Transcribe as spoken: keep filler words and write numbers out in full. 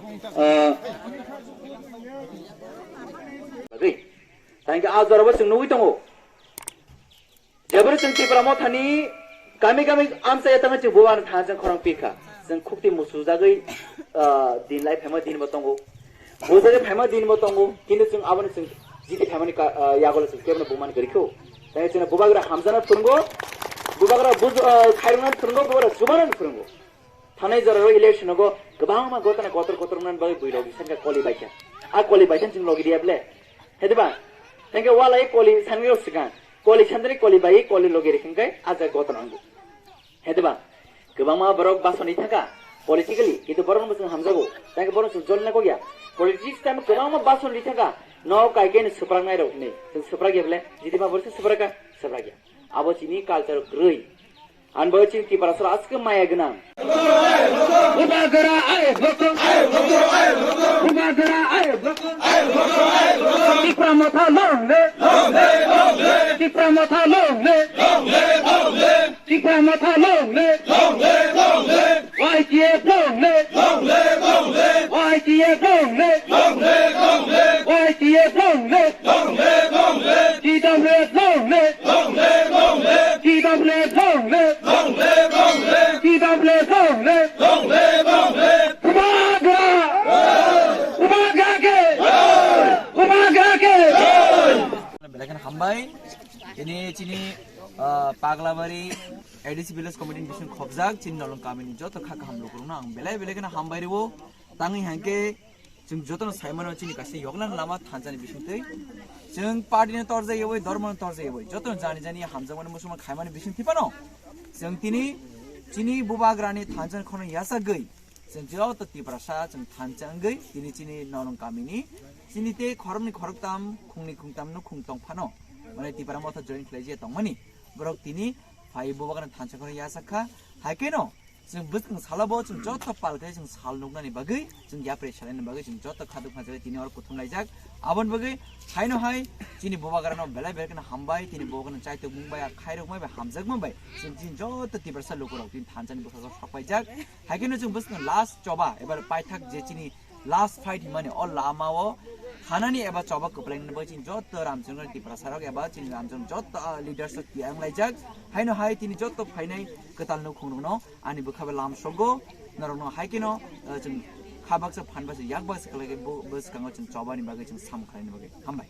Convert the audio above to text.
Ah, bagwi. Thank you. Ah, jorabo chwng nugwi tongo. Jeboni chwng Tipra Mothani kami kami amchai tangwi chwng bubagrano thansa khorang pikha. Chwng khukti musujagwi, ah, din lai phaima dinbo tongo. Bujagwi phaima dinbo tongo. Kintu chwng aboni chwng jiti phaimani ka-, ah, yagulo chwng kebono bumani kwrwikho. Tei chwngno bubagra hamjana phwrwngo. Bubagra buj-, ah, khairokna phwrwngo, bubagra chubana phwrwngo. Thanai jorao election o kwbangma gotana kotor kotor wngna bagwi bui logi sanka koli baikha. A koli baikha chwng logi diya ble. Hediba? Thanke walai koli sanwi o swkang. Koli sandri koli bai koli logi rikhin kai a jaga gotana wngo. Hediba? Kwbangma borok basoni thaka politically, kintu borok no chwng hamjago. Thanke borok chwng jolna kok ya. Politics time kwbangma basoni thaka no kaikai ni swprak nai rok ni. Chwng swprak ya ble. Jiti ma borok swprak ka? Swprak ya. Abo chini culture kwrwi. Ang bo chini Tiprasa aswk maya gwnang. Bubagra ai boko. Bubagra ai boko. Tipra Motha long live. Tipra Motha long live. Tipra Motha long live. Y T F long live. Y T F long live. Y T F long live. T W F long live. Long live, long live. T W F long live. Long live, long live. T W F long live. Long live, long live. Bubagra! Bubagra ke! Bubagra ke! Belai kheno hambai. Ini chini, ah, Paglabari A D C Village Committee ni bising khobjak chini Nolong kamini joto kha kaham lukurokno ang belai belai kheno hambai rwo. Tangwi hangke chwng jotono saimano chini kaisa yoklan lama thansa ni bisingtwi. Chwng party no torjak yaboi, dhormo no torjak yaboi, jotono jani jani hamjakmani musulman khaimani bisingtwi phano chwng tini chini bubagrani thansa ni khorang yachagwi chwng joto Tiprasa chwng thansa wngwi tini chini Nolong kamini chini tei khoroknwi khoroktam khungni khungtam no khung tong phano mane Tipra Motha join khlaijak tongmani borok tini phai bubagrani thansa khorang yachak kha. Hai kheno chwng bwskang salo bo chwng joto pal khe chwng sal nuknani bagwi, chwng yapri salaini bagwi chwng joto khaduk khanjagwi tini oro kuthum laijak. Aboni bagwi haino hai chini bubagrano belai belai kheno hambai, tini bubagrano chaitok mung bai, khairok mung bai, hamjak mung bai chwng chini joto Tiprasa lukurok tini thansa ni bwskango sok paijak. Hai kheno chwng bwskang last choba ebar paithak je chini last fight himani o lama o thanani eba choba kwplainani bagwi chini joto Ramchandra Tiprasa rok eba chini Ramchandra joto, ah, leaders rok tiyang laijak. Haino hai tini joto phainai kwtal nukhung rokno ani bwkha bai lam sogo, norokno hai kheno, ah, chwng kha baksa phan baksa yak baksa khlai khe bo, bwskango chwng chobani bagwi chwng samung khlaini bagwi. Hambai.